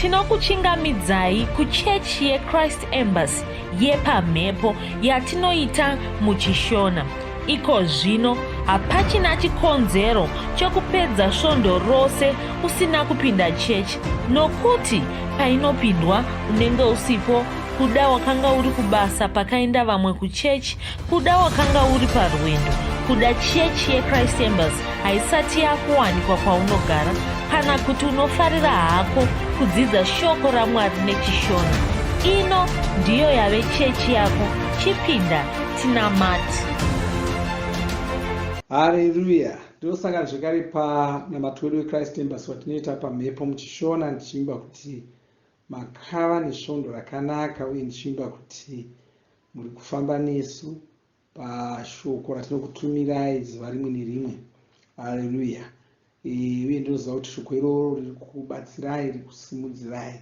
Tinokuchingamidzai kuchechi yeChrist Embassy yepamhepo yatinoita muchiShona. Iko zvino hapachina chikonzero chokupedza svondo rose usina kupinda chechi nokuti painopindwa unenge usipo kuda wakanga uri kubasa pakaenda vamwe kuchechi kuda wakanga uri parwendo kuda chechi yechrist embassy haisati yakuwanikwa kwaunogara kana kuti unofarira hako kudzidza shoko ramwari nechishona ino ndiyo yave chechi yako chipinda tinamati Hareruya! Ndinosangana zvekare panamato wedu weChrist Embassy watinoita pamhepo muchishona ndichiimba kuti makava nesvondo rakanaka uye ndichiimba kuti muri kufamba nesu pashoko ratinokutumirai zuva rimwe nerimwe. Hareruya! Uye ndinoziva kuti shoko iroro riri kukubatsirai, riri kusimudzirai.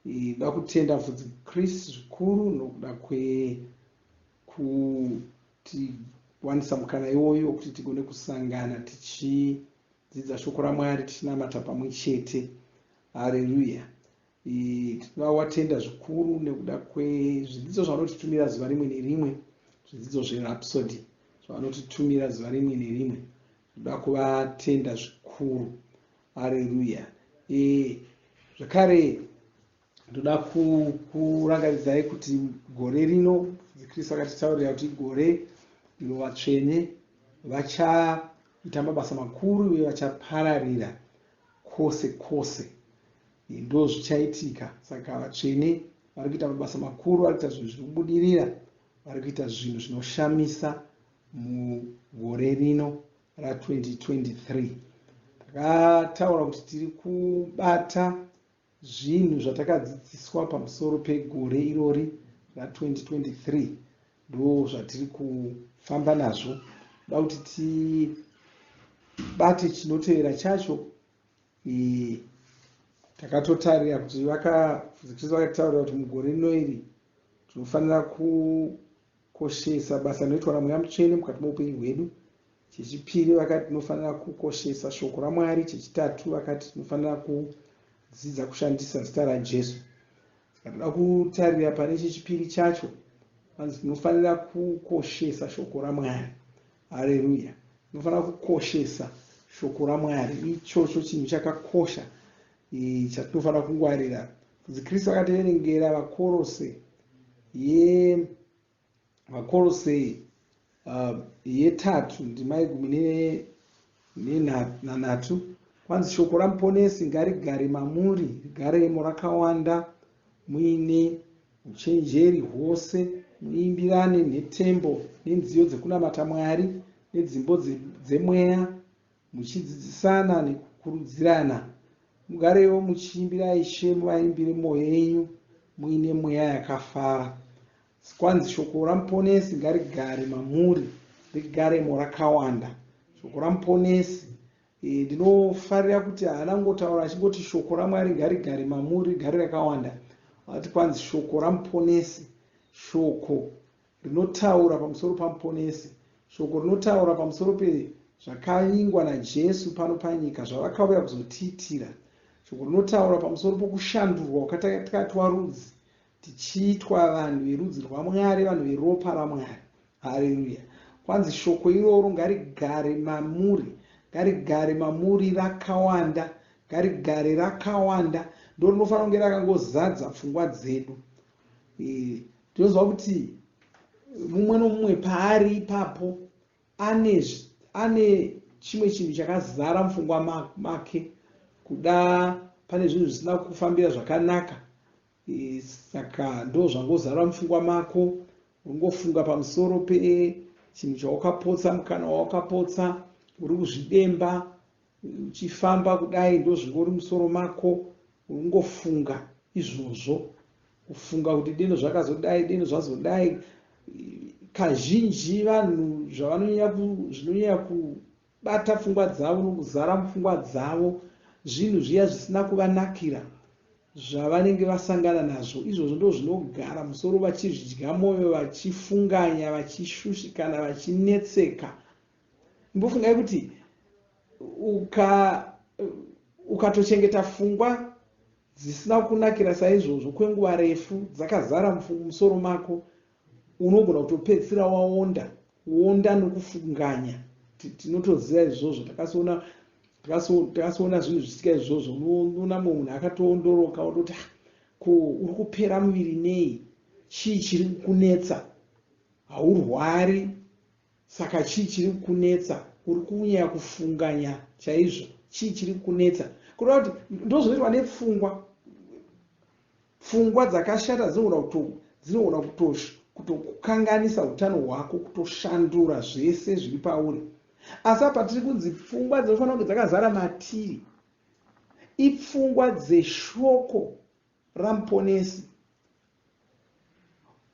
Ndoda kutenda mufudzi Chris zvikuru nokuda kwekutiwanisa mukana iwoyo wekuti tigone kusangana tichidzidza shoko raMwari tichinamata pamwe chete. Hareruya! Tinowatenda zvikuru nekuda kwezvidzidzo zvavanotitumira zuva rimwe nerimwe, zvidzidzo zveRhapsody zvavanotitumira zuva rimwe nerimwe. Tinoda kuvatenda zvikuru. Hareruya! Zvakare ndoda kurangaridzai kuti gore rino Kristu akatitaurira kuti gore iro vatsvene vachaita mabasa makuru uye vachapararira kwose kwose. Ndo zvichaitika. Saka vatsvene vari kuita mabasa makuru, vari kuita zvinhu zviri kubudirira, vari kuita zvinhu zvinoshamisa mugore rino ra2023. Takataura kuti tiri kubata zvinhu zvatakadzidziswa pamusoro pegore irori ra2023 ndo zvatiri kufamba nazvo. Ndoda kuti tibate chinotevera chacho. Takatotarira kuti Kristu vakatitaurira kuti mugore rino iri tinofanira kukoshesa basa rinoitwa naMweya Mutsvene mukati meupenyu hwedu. Chechipiri vakati tinofanira kukoshesa shoko raMwari. Chechitatu vakati tinofanira kudzidza kushandisa zita raJesu. Saka toda kutarira pane chechipiri chacho, vanzi tinofanira kukoshesa shoko raMwari. Hareruya! Tinofanira kukoshesa shoko raMwari. Ichocho chinhu chakakosha chatinofanira kungwarira. Mufudzi Kristu akativerengera vaKorose ye VaKorosei yetatu ndima yegumi nenhanhatu kwanzi shoko ramuponesi ngarigare mamuri rigaremo rakawanda muine uchenjeri hwose muimbirane nhetembo nenziyo dzekunamata Mwari nedzimbo dzemweya muchidzidzisana nekukurudzirana. Mugarewo muchiimbira Ishe muvaimbire mwoyo yenyu muine mweya yakafara. Kwanzi shoko ramuponesi ngarigare mamuri rigaremo rakawanda. Shoko ramuponesi ndinofarira kuti haana kungotaura achingoti shoko raMwari ngarigare mamuri rigare rakawanda. Ati kwanzi shoko ramuponesi, shoko rinotaura pamusoro pamuponesi, shoko rinotaura pamusoro pezvakavingwa naJesu pano panyika, zvavakauya kuzotiitira, shoko rinotaura pamusoro pokushandurwa kwakatwa rudzi tichiitwa vanhu verudzi rwaMwari, vanhu veropa raMwari. Hareruya! Kwanzi shoko iroro ngarigare mamuri, ngarigare mamuri rakawanda, ngarigare rakawanda. Ndo rinofanira kunge rakangozadza pfungwa dzedu. Ndinoziva kuti mumwe nomumwe paari ipapo ane ane chimwe chinhu chakazara mupfungwa make kuda pane zvinhu zvisina kufambira zvakanaka saka ndo zvangozara mupfungwa mako ungofunga pamusoro pechinhu chawakapotsa mukana wawakapotsa uri kuzvidemba Uchifamba kudai ndozvingori musoro mako uringofunga izvozvo kufunga kuti deno zvakazodai deno zvazodai kazhinji vanhu zvavanonyanya zvinonyanya kubata pfungwa dzavo nokuzara mupfungwa dzavo zvinhu zviya zvisina kuvanakira zvavanenge vasangana nazvo izvozvo ndozvinogara musoro vachizvidya mwoyo vachifunganya vachishushikana vachinetseka Imbofungai kuti uka ukatochengeta pfungwa dzisina kukunakira saizvozvo kwenguva refu dzakazara mumusoro mako, unogona kutopedzisira waonda, kuonda nokufunganya. Tinotoziva izvozvo, takasoona takasoona zvinhu zvichiitika izvozvo. Unoona mumwe munhu akatoondoroka, wototi, ah, ko uri kupera muviri nei? Chii chiri kukunetsa? Haurwari, saka chii chiri kukunetsa? Uri kunyanya kufunganya chaizvo, chii chiri kukunetsa? Kureva kuti ndozvinoitwa nepfungwa. Pfungwa dzakashata dzinogona kutokukanganisa utano hwako, kutoshandura zvese zviri pauri. Asi apa tiri kunzi pfungwa dzinofanira kunge dzakazara matiri ipfungwa dzeshoko raMuponesi.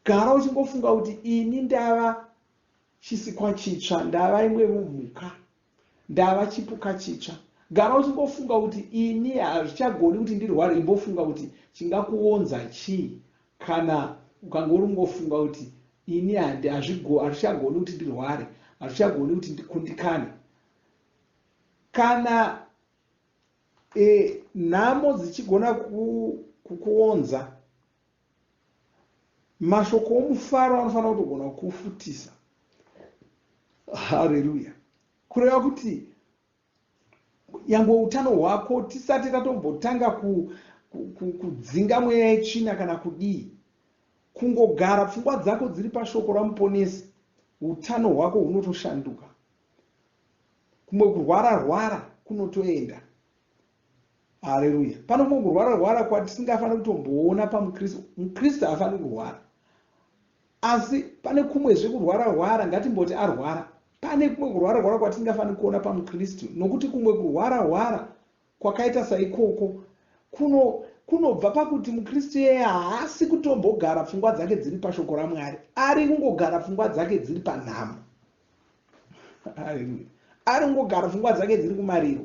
Gara uchingofunga kuti ini ndava chisikwa chitsva, ndava imwevo mhuka, ndava chipuka chitsva. Gara uchingofunga kuti ini hazvichagoni kuti ndirware. Imbofunga kuti chingakuonza chii kana ukange uri kungofunga kuti ini hazvichagoni kuti ndirware, hazvichagoni kuti ndikundikane. Kana nhamo dzichigona kukuonza, mashoko omufaro anofanira kutogona kukufutisa. Hareruya! Kureva kuti nyangwe utano hwako, tisati tatombotanga kudzinga mweya yetsvina kana kudii, kungogara pfungwa dzako dziri pashoko raMuponesi, utano hwako hunotoshanduka. Kumwe kurwara rwara kunotoenda. Hareruya! Pano kumwe kurwara rwara kwatisingafaniri kutomboona pamuKristu. MuKristu haafaniri kurwara, asi pane kumwezve kurwara rwara, ngatimboti arwara, pane kumwe kurwara rwara kwatisingafaniri kuona pamuKristu, nokuti kumwe kurwara rwara kwakaita saikoko kunobva pakuti muKristu iyeye haasi kutombogara pfungwa dzake dziri pashoko raMwari, ari kungogara pfungwa dzake dziri panhamo. Haleluya! Ari kungogara pfungwa dzake dziri kumariro.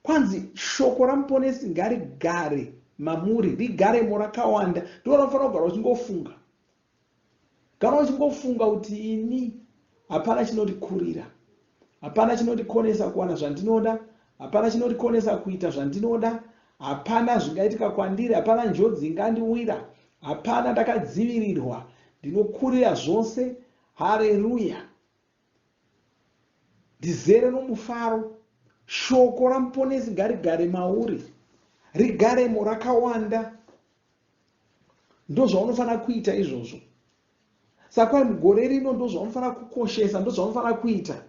Kwanzi shoko raMuponesi ngarigare mamuri, rigaremo rakawanda. Ndiro raunofanira kugara uchingofunga. Gara uchingofunga kuti ini hapana chinondikurira, hapana chinondikonesa kuwana zvandinoda, hapana chinondikonesa kuita zvandinoda, hapana zvingaitika kwandiri, hapana njodzi ingandiwira, hapana, ndakadzivirirwa, ndinokurira zvose. Hareruya! Ndizere nomufaro. Shoko raMuponesi ngarigare mauri, rigaremo rakawanda. Ndozvaunofanira kuita izvozvo. Saka kwai mugore rino ndozvaunofanira kukoshesa, ndozvaunofanira kuita.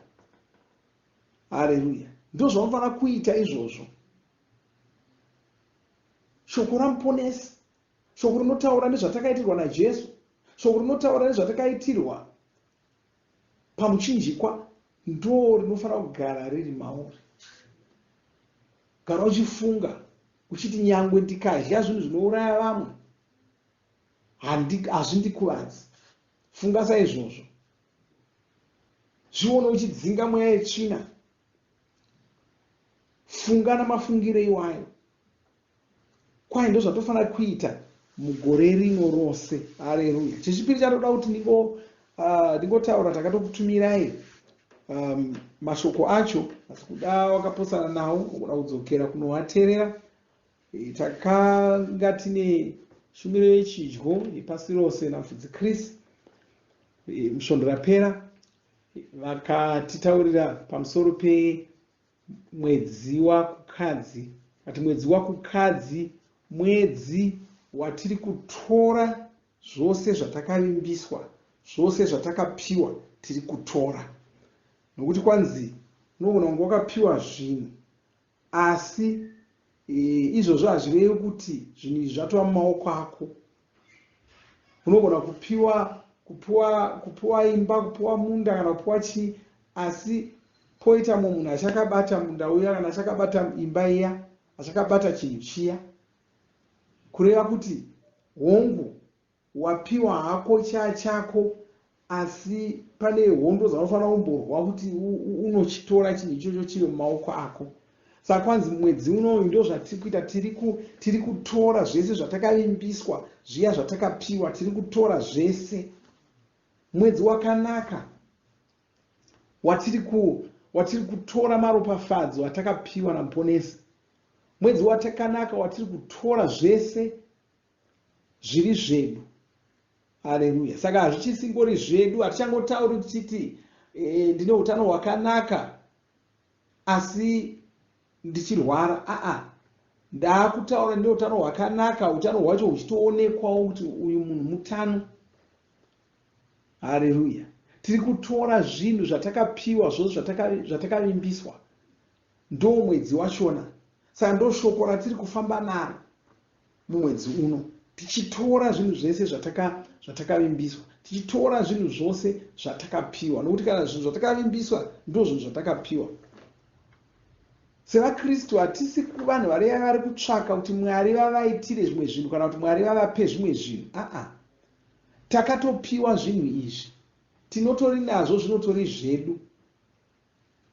Hareruya! Ndozvaunofanira kuita izvozvo. Shoko raMuponesi, shoko rinotaura nezvatakaitirwa naJesu, shoko rinotaura nezvatakaitirwa pamuchinjikwa, ndo rinofanira kugara riri mauri. Gara uchifunga uchiti, nyangwe ndikadya zvinhu zvinouraya vamwe, hazvindikuvadzi. Funga saizvozvo. Zvione uchidzinga mweya yetsvina. Funga namafungiro iwayo. Kwai ndozvatofanira kuita mugore rino rose. Hareruya! Chechipiri chandoda kuti ndingotaura, takatokutumirai mashoko acho, asi kuda wakapotsana nawo unogona kudzokera kunoateerera. Takanga tine shumiro yechidyo yepasi rose naMufudzi Chris musvondo rapera. Vakatitaurira pamusoro pemwedzi waKukadzi. Kati mwedzi waKukadzi mwedzi watiri kutora zvose zvatakavimbiswa, zvose zvatakapiwa tiri kutora. Nokuti kwanzi unogona kunge wakapiwa zvinhu, asi izvozvo hazvirevi kuti zvinhu izvi zvatova mumaoko ako. Unogona kupiwa kupiwa kupiwa imba, kupiwa munda kana kupiwa chii, asi poita mumwe munhu achakabata munda uya kana achakabata imba iya, achakabata chinhu chiya. Kureva kuti hongu wapiwa hako chako, asi pane hondo dzaunofanira kumborwa kuti unochitora chinhu ichocho chive mumaoko ako. Saka kwanzi mwedzi unoyu ndozvatiri kuita, tiri kutora zvese zvatakavimbiswa, zviya zvatakapiwa, tiri kutora zvese. Mwedzi wakanaka watiri kutora maropafadzo atakapiwa naMuponesi. Mwedzi watakanaka watiri kutora zvese zviri zvedu. Haleluya. Saka hazvichisingori zvedu, hatichangotauri tichiti e, ndine utano hwakanaka asi ndichirwara. Aa, ndaakutaura ndine utano hwakanaka, utano hwacho huchitoonekwawo kuti uyu munhu mutano. Haleluya. Tiri kutora zvinhu zvatakapiwa zvose zvatakavimbiswa. Ndo mwedzi wachona. Saka ndo shoko ratiri kufamba naro mumwedzi uno. Tichitora zvinhu zvese zvatakavimbiswa. Tichitora zvinhu zvose zvatakapiwa. Nokuti kana zvinhu zvatakavimbiswa ndo zvinhu zvatakapiwa. SevaKristu hatisi vanhu vari vari kutsvaka kuti Mwari vavaitire zvimwe zvinhu kana kuti Mwari vavape zvimwe zvinhu. Aa. Takatopiwa zvinhu izvi. Tinotori nazvo zvinotori zvedu.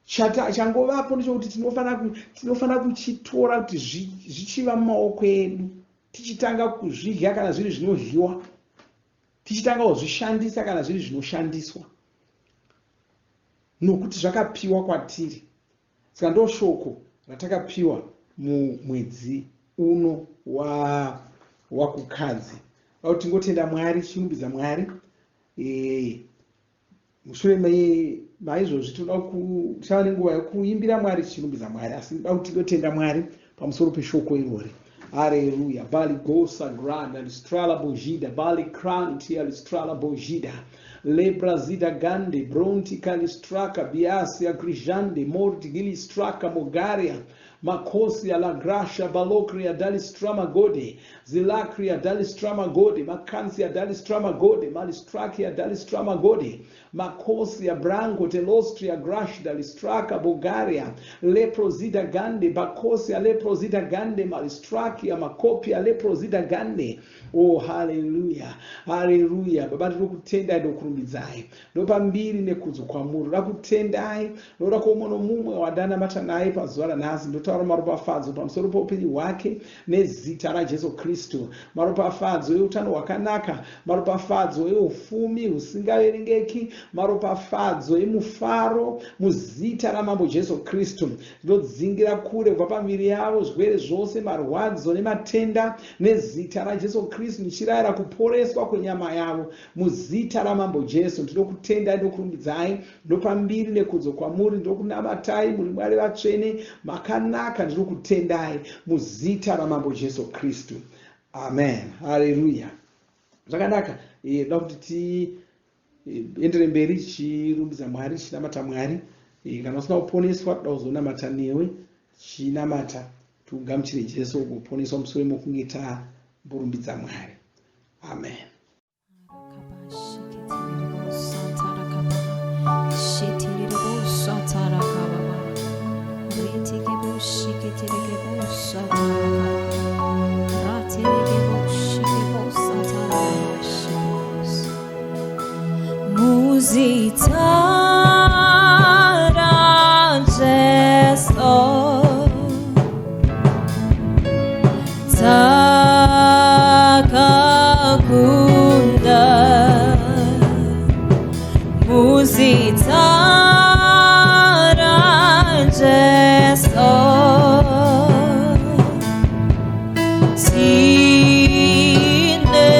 Chata, changovapo ndechekuti tinofanira kuchitora kuti zvichiva mumaoko edu tichitanga kuzvidya kana zviri zvinodyiwa tichitanga kuzvishandisa kana zviri zvinoshandiswa nokuti zvakapiwa kwatiri Saka ndoshoko ratakapiwa mumwedzi uno wa waKukadzi. Vakuti tingotenda Mwari, tichirumbidza Mwari. E, mushure maizvozvi tinoda tichava nenguva yekuimbira Mwari tichirumbidza Mwari, asi tinoda kuti tingotenda Mwari pamusoro peshoko irori. Haleluya. Bali gosa granda listrala bojida bali kranti alistrala bojida lebrazida gande bronti kalistraka biasi agrijande morti gilistraka mogaria makosia la grasha balokria dalistrama gode zilakria dalistrama gode makansia dalistrama gode malistrakia dalistrama gode Makosia, Branco, Telostria, Grashda, Listraka, Bulgaria, Leprozida Gande, Bakosia, Leprozida Gande, Malistrakia, Makopia, Leprozida Gande. Oh, hallelujah, hallelujah. Baba, ndinokutendai, ndokurumbidzai. Ndopa mbiri nekudzo kwamuri. Ndoda kutendai, ndoda kuomwe nomumwe wandanamata naye pazuva ranhasi. Ndotaura maropafadzo pamusoro poupenyu hwake nezita raJesu Kristu. Maropafadzo eutano hwakanaka, maropafadzo eufumi husingaverengeki, maropafadzo emufaro muzita raMambo Jesu Kristu. Ndinodzingira kure kubva pamiviri yavo zvirwere zvose, marwadzo nematenda nezita raJesu Kristu, ndichirayira kuporeswa kwenyama yavo muzita raMambo Jesu. Ndinokutendai, ndinokurumbidzai, ndinopa mbiri nekudzo kwamuri, ndinokunamatai, muri Mwari vatsvene, makanaka, ndinokutendai muzita raMambo Jesu Kristu. Amen. Haleluya. Zvakanaka. Eh, ndoda kuti tiendere eh, mberi tichirumbidza Mwari, tichinamata Mwari. Eh, kana usina kuponeswa, toda kuzonamata newe, tichinamata tiugamuchire Jesu ugoponeswa mushure mokunge tamborumbidza Mwari. Amen. Muzita raJesu Takakunda muzita raJesu tine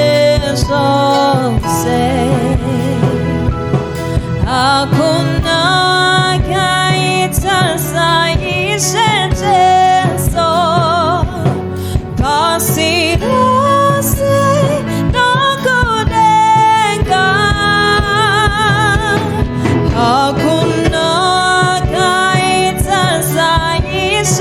zvose hakuna akaita saIshe Jesu pasi rose nokudenga hakuna akaita saIshe.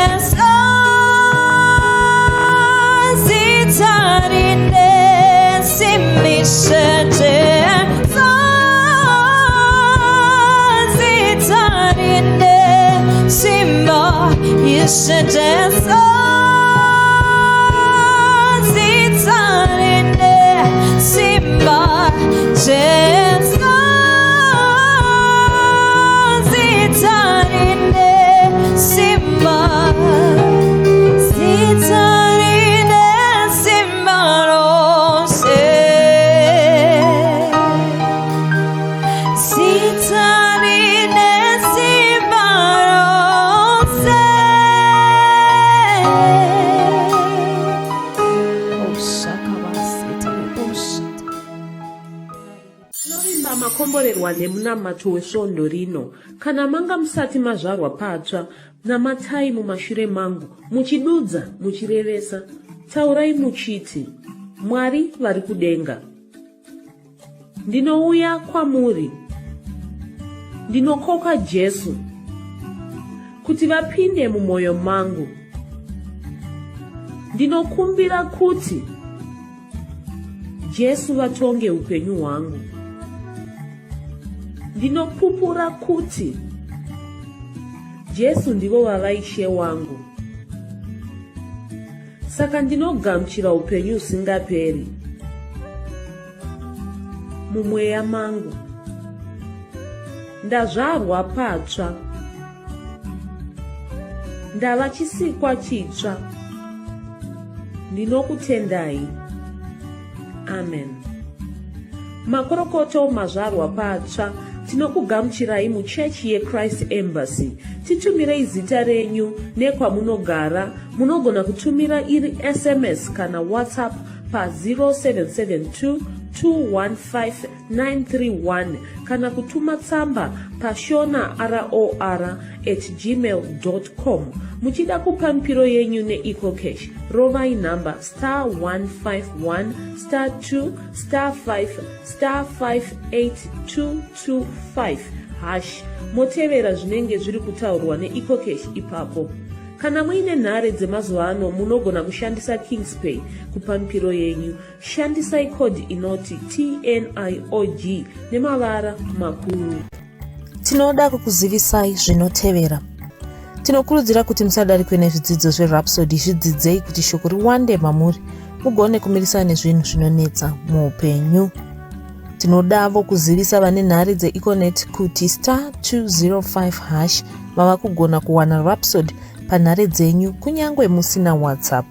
Jesu, zita rine simba Ishe Jesu, zita rine simba Ishe Jesu, zita rine simba Jesu, zita rine simba, zita rine simba rose, zita rine simba rose. Oh, shakabasete, oh, shit. Tinovimba makomborerwa nemunamato wesvondo rino. Kana manga musati mazvarwa patsva, namatai mumashure mangu, muchidudza, muchirevesa. Taurai muchiti, Mwari vari kudenga. Ndinouya kwamuri. Ndinokoka Jesu kuti vapinde mumwoyo mangu. Ndinokumbira kuti Jesu vatonge upenyu hwangu. Ndinopupura kuti Jesu ndivo vava Ishe wangu. Saka ndinogamuchira upenyu husingaperi mumweya mangu. Ndazvarwa patsva. Ndava chisikwa chitsva. Ndinokutendai. Amen. Makorokoto mazvarwa patsva. Tinokugamuchirai muchechi yeChrist Embassy. Titumirei zita renyu nekwamunogara. Munogona kutumira iri SMS kana WhatsApp pa 0772 215 931 kana kutuma tsamba pashona ror at gmail com. Muchida kupa mipiro yenyu neEcoCash, rovai nhamba star 151 star 2 star 5 star 58225 hash, motevera zvinenge zviri kutaurwa neEcoCash ipapo. Kana muine nhare dzemazuva ano, munogona kushandisa Kingspay kupa mipiro yenyu. Shandisai code inoti TNIOG nemavara makuru. Tinoda kukuzivisai zvinotevera. Tinokurudzira kuti musadarikwe nezvidzidzo zveRhapsody. Zvidzidzei kuti shoko riwande mamuri, mugone kumirisana nezvinhu zvinonetsa muupenyu. Tinodavo kuzivisa vane nhare dzeEconet kuti star 205 hash mava kugona kuwana Rhapsody panhare dzenyu kunyange musina WhatsApp.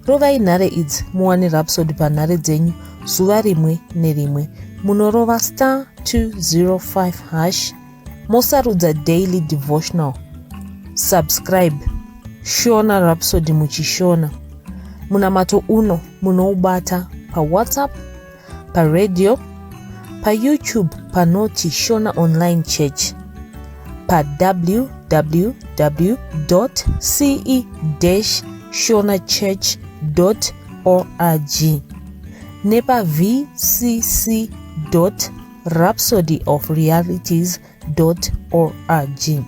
Rovai nhare idzi muwane Rhapsody panhare dzenyu zuva rimwe nerimwe. Munorova star 205 hash, mosarudza daily devotional, subscribe Shona Rhapsody muchiShona. Munamato uno munoubata paWhatsApp, paradio, paYouTube panoti Shona Online Church, pa www ce shonachurch org nepa vcc rhapsodyofrealities org.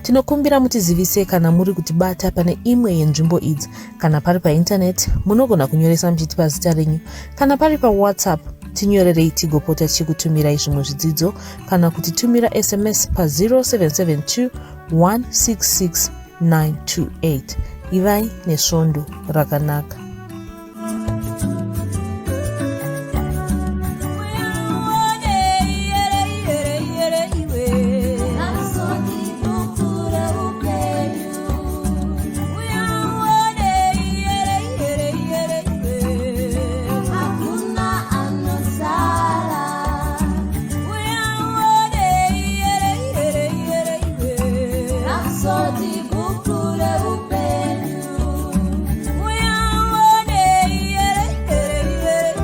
Tinokumbira mutizivise kana muri kutibata pane imwe yenzvimbo idzi. Kana pari paintaneti, munogona kunyoresa muchitipa zita renyu. Kana pari paWhatsApp, tinyorerei tigopota tichikutumirai zvimwe zvidzidzo, kana kutitumira SMS pa0772 166 928. Ivai nesvondo rakanaka.